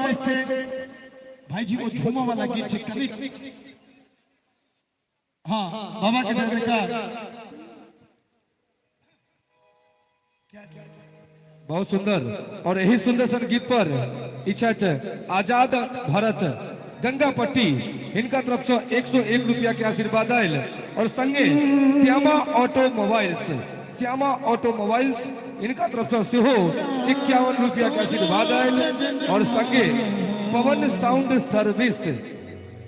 फरमाइश छै भाईजी, ओ झूमऽ वाला गीत छै कनिक। हाँ, बाबा के जय जयकार। बहुत सुंदर। और यही सुंदर सन गीत पर इच्छा आजाद भरत गंगा पट्टी हिनका तरफ से 101 रुपया के आशीर्वाद आयल और संगे श्यामा ऑटोमोबाइल्स, श्यामा ऑटोमोबाइल्स इनका तरफ से सेहो 51 रुपया के आशीर्वाद आयल और संगे पवन साउंड सर्विस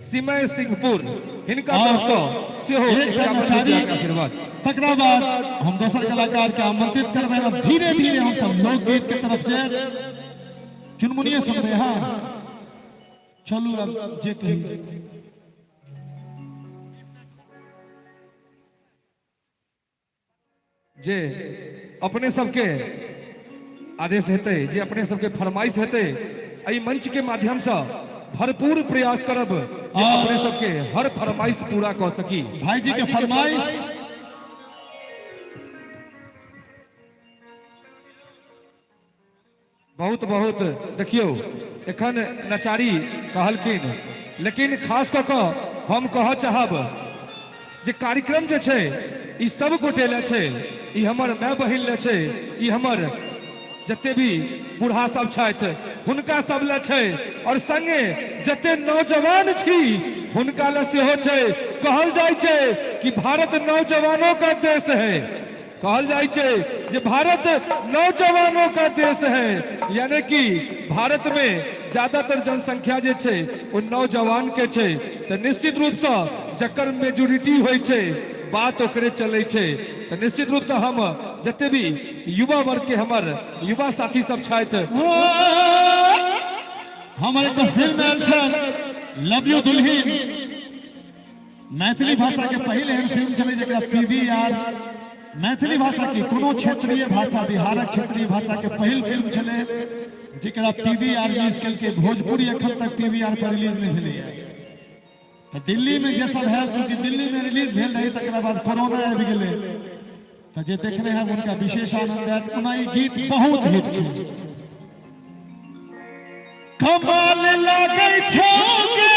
सिमय सिंहपुर हिनका तरफ से सेहो एक 51 कर्मचारी रुपया के आशीर्वाद। तकरा बाद हम दोसर कलाकार के आमंत्रित करबै। अब धीरे धीरे हम सब लोकगीत के तरफ जाए, चुनमुनिये सुनबै। हाँ, चलू, अब जे कही। जे अपने सबके आदेश हेतै, जे अपने सबके फरमाइश हेतै, एहि मंच के माध्यम से भरपूर प्रयास करब जे अपने सबके हर फरमाइश पूरा कऽ सकी। भाईजी के फरमाइश। बहुत बहुत देखियौ, एखन नचारी कहलखिन, लेकिन खास कऽ कऽ हम कहऽ चाहब जे कार्यक्रम जे छै ई सब गोटे ले छै, ई हमर माय बहिन ले छै, ई हमर जते भी बूढ़ा सब छथि हुनका सब ले छै और संगे जते नौजवान छी हुनका ले सेहो छै। कहल जाइ छै कि भारत नौजवानों का देश है। कहल जाइ छै जे भारत नौजवानों का देश है, यानी कि भारत में ज्यादातर जनसंख्या जे छै ओ नौजवान के छै। तऽ निश्चित रूप से जकर मेजोरिटी होइ छै, बात ओकरे चलै छै। तऽ निश्चित रूप से हम जते भी युवा वर्ग के हमर युवा साथी सब छथि। हमर एकटा फिल्म आयल छल लव you दुल्हिन। मैथिली भाषा के पहिल एहन फिल्म छलै जकरा पीवीआर, मैथिली भाषा के कोनो क्षेत्रीय भाषा, बिहारक क्षेत्रीय भाषा के पहिल फिल्म छलै जकरा पीवीआर रिलीज केलकै। भोजपुरी एखन तक पीवीआर पर रिलीज नहि भेलैए। तऽ दिल्ली में जे सब है, चूंकि दिल्ली में रिलीज भेल रही, तकरा बाद कोरोना आबि गेलै। तऽ जे देखने है हुनका विशेष आनंद आयत। ओना ई गीत बहुत हिट छै। कमाल लागै छौ गे,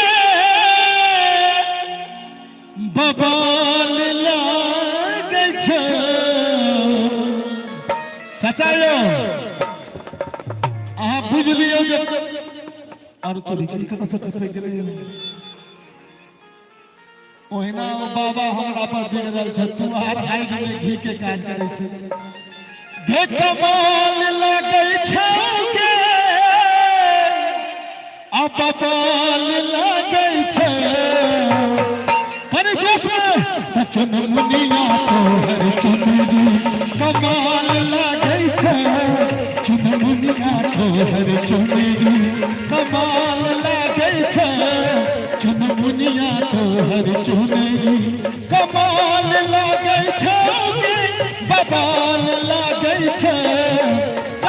बबाल लागै छौ। चाचा यौ, अहाँ बुझि लियौ जे आर तो की कतऽ से टपकि गेलै। ओहिना ओ बाबा हमरा पर बिगड़ल छै, चुहार आगि में घी के काज करै छै। गे कमाल लगै छौ गे, आ बबाल लगै छै। कनि जोश में त चुनमुनिया तोहर चुनरी कमाल लगै छै। चुनमुनिया तोहर चुनरी कमाल लगै छै। चुनमुनिया तोहर चुनरी कमाल लागै छै, बबाल लागै छै।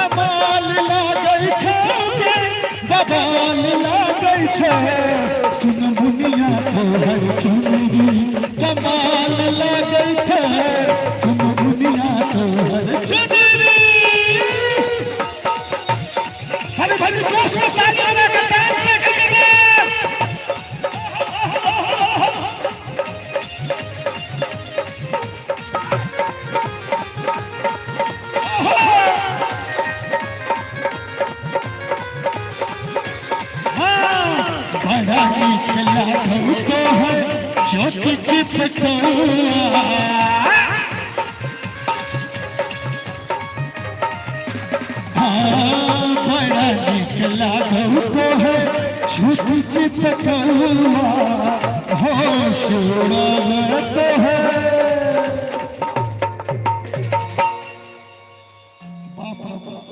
कमाल लागै छै, बबाल लागै छै। चुनमुनिया तोहर चुनरी कमाल लागै छै। चुनमुनिया तोहर चुनरी। हरे भरे जोश में साथ बना कर डांस में करेंगे। बड़ा नीक लागौ तोहर चोट चिपकौआ। हाँ, बड़ा नीक लागौ तोहर छुप चिपकौआ, होश उड़ावत है। बाप रे बाप।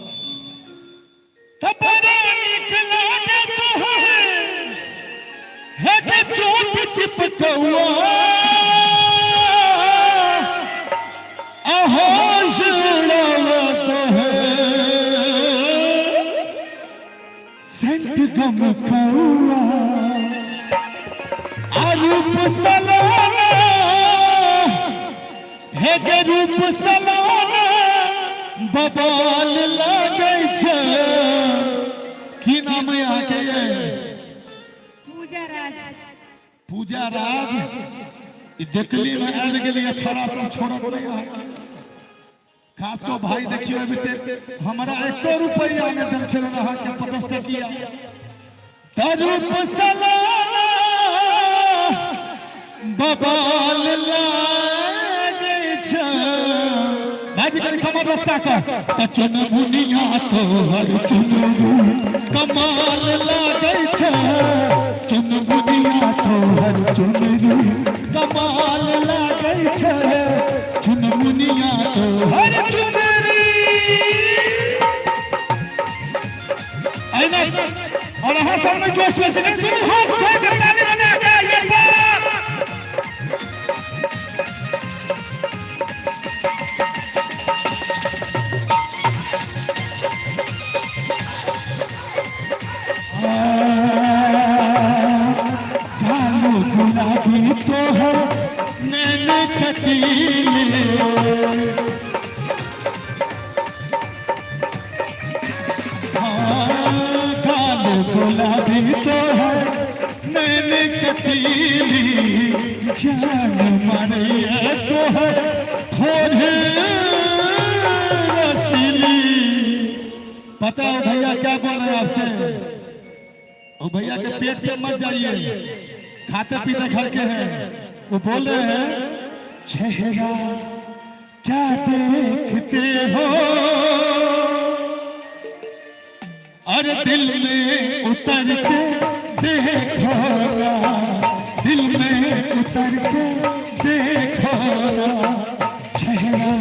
त बड़ा नीक लागे तोहर हे के चोट चिपकौआ, होश उड़ावत है। सेंट गम कौआ आ रूप सलोना, हे गे रूप सलोना बबाल लागै छै। की नाम? नाम है अहाँ के ये? पूजा राज। पूजा राज। ई देखली में आबि गेली छोरा सब छोड़त नहीं अहाँके। खास को भाई देखियो अभी ते हमरा एको रुपैया ने देलखिन अहाँके 50 टकिया। तरूप सलाना बबाल लागै छै। भाईजी कनि कमर लचका कऽ त चुनमुनिया तोहर चुनरू कमाल लागै छै। चुनमुनिया तोहर चुनरी कमाल लागै छै। चुनमुनिया तोहर चुनरी। और अहाँ सब में जोश में छै, दुनू हाथ उठा के ताली बजा के ये बात। कालो गुलाबी तोहर नैन कटीले, कालो गुलाबी तोहर नैन कटीली, जान मारैया तोहर ठोर रसीली। पता है भैया क्या बोल रहे हैं आपसे? ओ भैया के पेट पे मत जाइए, खाते पीते घर के हैं। वो बोल रहे हैं चेहरा क्या देखते हो, अरे दिल में उतर के देखो ना, दिल में उतर के देखो ना, चेहरा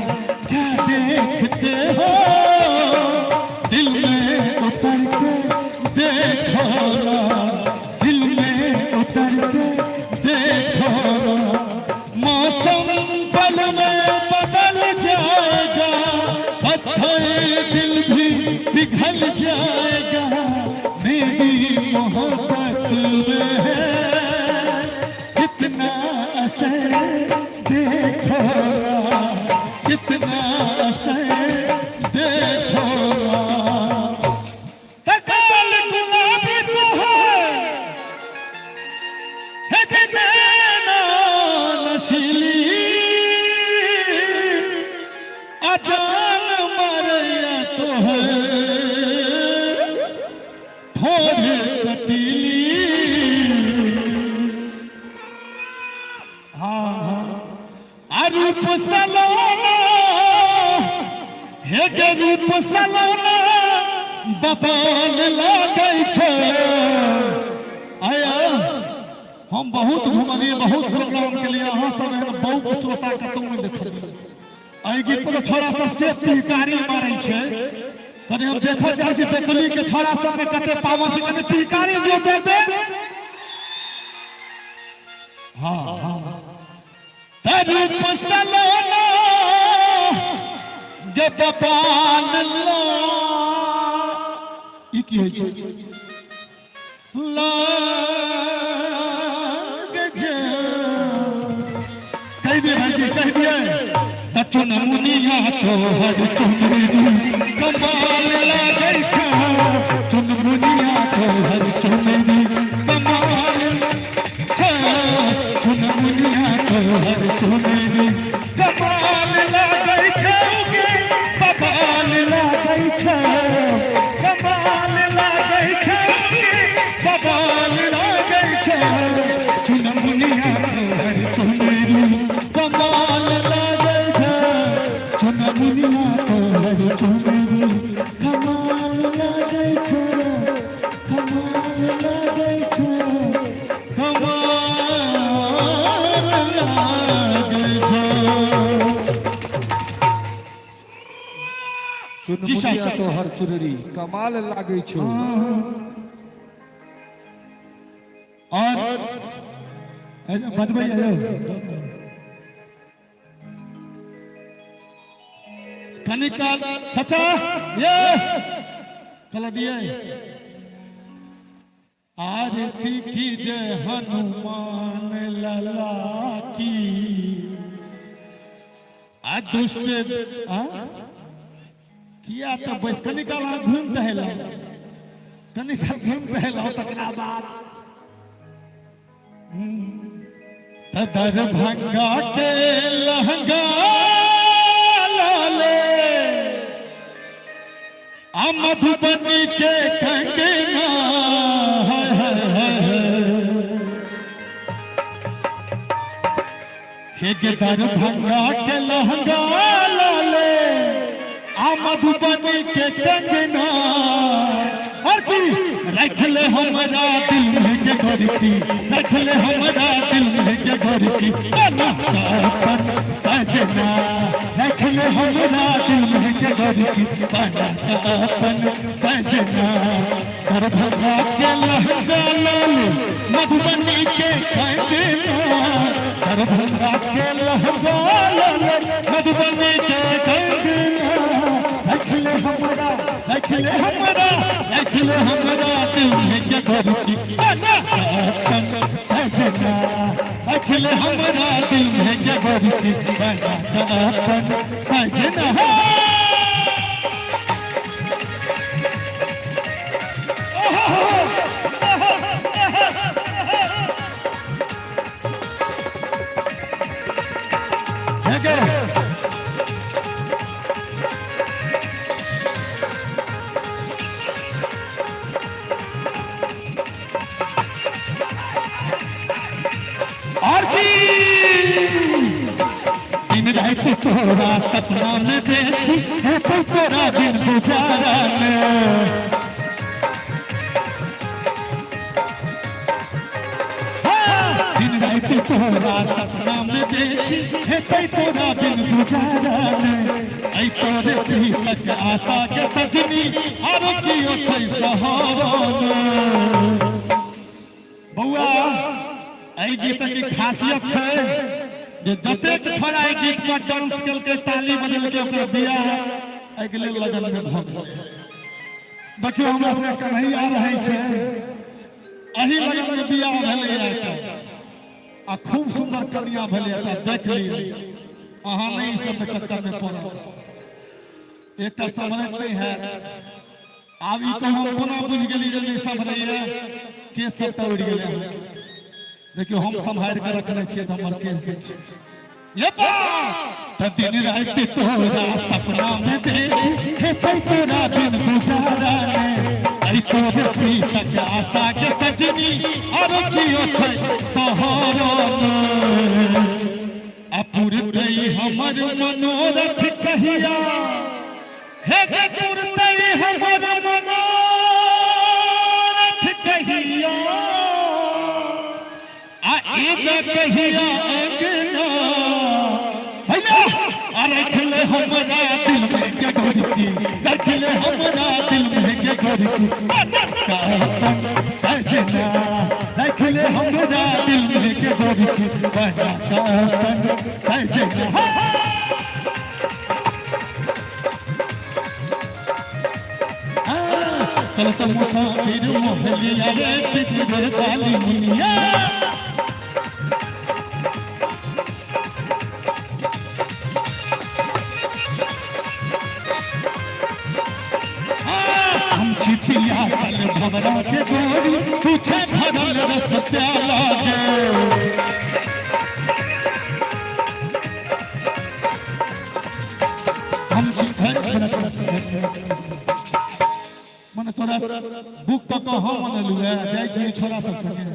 क्या देखते हो, दिल में उतर के देखो ना, दिल में उतर के देखो ना, मौसम पल में बदल जाएगा, पत्थर दिल भी पिघल जाएगा, मेरी मोहब्बत में है कितना असर देखो ना, कितना असर देखो ना। तकाल गुलाबी तो है नैना नशीली, अजान मरैया तो है ठोर कटीली। हाँ हाँ अरूप सलोना हे के रूप सलोना बबाल लागै छै। आया हम बहुत घुमलिए, बहुत प्रोग्राम के लिए, अहाँ सब एहन बहुत श्रोता कतौ नहि देखलिए। एहि गीत पर छोरा सब से पिहकारी मारै छै। कनि हम देखऽ चाहै छी देखली के छोरा सब में कते पावर छै, कते पिहकारी दियौ जोर दे। हाँ हाँ तरूप सलोना गे बबाल ला, ई की होइ छै लाग छै। कहि दिए भाईजी, कहि दिए। त चुनमुनिया तोहर चुनरी कमाल लागै छै, चुनमुनिया तोहर चुनरी कमाल छै, चुनमुनिया तोहर चुनरी कमाल लागै छै, बबाल लागै छै, कमाल लागै छै, बबाल लागै छै, चुनमुनिया तोहर चुनरी कमाल लागै छै, चुनमुनिया तोहर चुनरी कमाल लागै छै, कमाल लागै छै, कमाल लागै छै। चुनमुनिया तोहर चुनरी कमाल लागै छौ। और बजबै यौ कनि काल चाचा, ये चला दिए। आरती की जय हनुमान लला की, आ दुष्ट आ किया तऽ बैस कनि काल अहाँ घुमि टहल, कनि काल घुमि टहलि आउ तकरा बाद। तऽ दरभंगा के लहंगा लाले आ मधुबनी के कंगना, हाय हाय हाय हे गे दरभंगा के लहंगा लाले आ मधुबनी के कंगना, और की रखले हमरा दिल में के गोरकी, रखले हमरा दिल में के गोरकी अपन सजना, रखले हमरा दिल में के गोरकी अपन सजना। दरभंगा के लहंगा लाल मधुबनी के कंगना, दरभंगा के लहंगा लाल मधुबनी के कंगना, रखले हमरा, रखले हमरा, रखले हमरा दिल में के गोरकी अपन सजना, रखले हमरा दिल में के गोरकी अपन सजना। और की दिन रात तोरा सपना में देखी है तो तोरा दिन गुजारा में। दिन रात तोरा सपना में देखी है तो तोरा दिन गुजारा में। ऐ तोरे प्रीतक आशा के सजनी आरो कियो छै सहारा ने। बौआ एहि गीतक ई खासियत छै जे जतेक छोड़ा एहि गीत पर डांस केलकै, ताली बजेलकै, ओकर बियाह अगिले लगन में भऽ गेल। देखियौ हमरा सबके कन्हैया रहै छै, एहि लगन में बियाह भेलैया आ खूब सुंदर कन्या भेलैया। तऽ देख लियौ अहाँ नहि ई सब चक्कर में पड़ब, एकटा सम्हरैत नहि है। आब ई कहू हम कोना बुझि गेली जे नहि सम्हरैया, केस सबटा उड़ि गेलै। देखियौ हम सम्हारि के रखने छियै तऽ हमर केस देखियौ। ये बा तऽ दिन राति तोरा सपना में देखी हेतै तोरा दिन गुजारा ने। ऐ तोरे प्रीतक आशा के सजनी आरो कियो छै सहारा ने। आ पुरतै हमर मनोरथ कहिया, हे गे पुरतै हमर मनोरथ कहिया, आ एबे कहिया अंगना भैया। आ रखले हमरा दिल में के गोरकी, रखले हमरा दिल में के गोरकी सजना, रखले हमरा दिल में के गोरकी सजना। चलो चल मुसाफिर मोहलिया रे तिजरे वाली मुनिया। हम चिठिया सल भवरा के गोरी पूछे भरल रस प्याला के। हम मने तोरा बुक कऽ कऽ हम अनलहुँ हेँ, जाइ छी छोरा सब संगे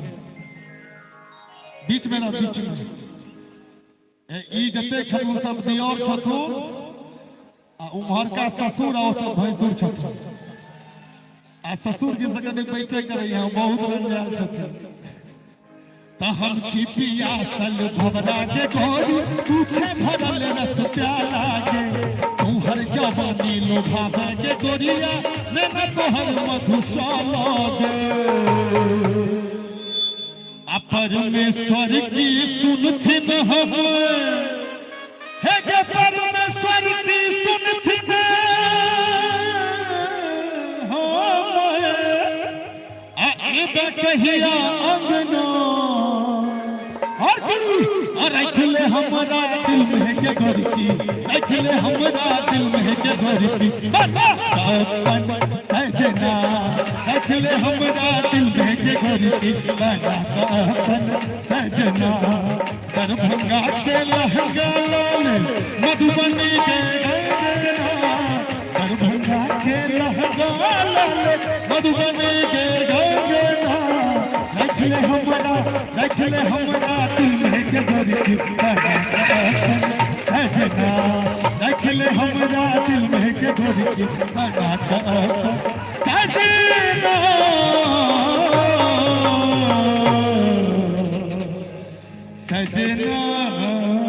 बीच में ना, बीच में ई जतेक छथुन सब दियोर छथुन आ उम्हरका ससुर आ ओ सब भैंसुर छथुन। आ ससुर जी से कनि पैचे करैया, बहुत रंजाल छथिन। तऽ हम छी पियासल भवरा के गोरी पूछे भरल रस प्याला के। तुहर जवानी लोभावे के गोरिया नैना तोहर मधुशाला गे। आ परमेश्वर की सुनथिन हम, हे गे परमेश्वर की सुनथिन हम, आ एबे कहिया अंगना। और की और रखले हमरा दिल में के गोरकी, रखले हमरा दिल में के गोरकी अपन सजना, रखले हमरा दिल में के गोरकी अपन सजना। दरभंगा के लहंगा लाल मधुबनी के गजना, दरभंगा के लहंगा लाल मधुबनी के गजना, रखले हमरा, रखले हमरा दिल में के गोरकी सजना, रखले हमरा दिल में के गोरकी सजना, सजना।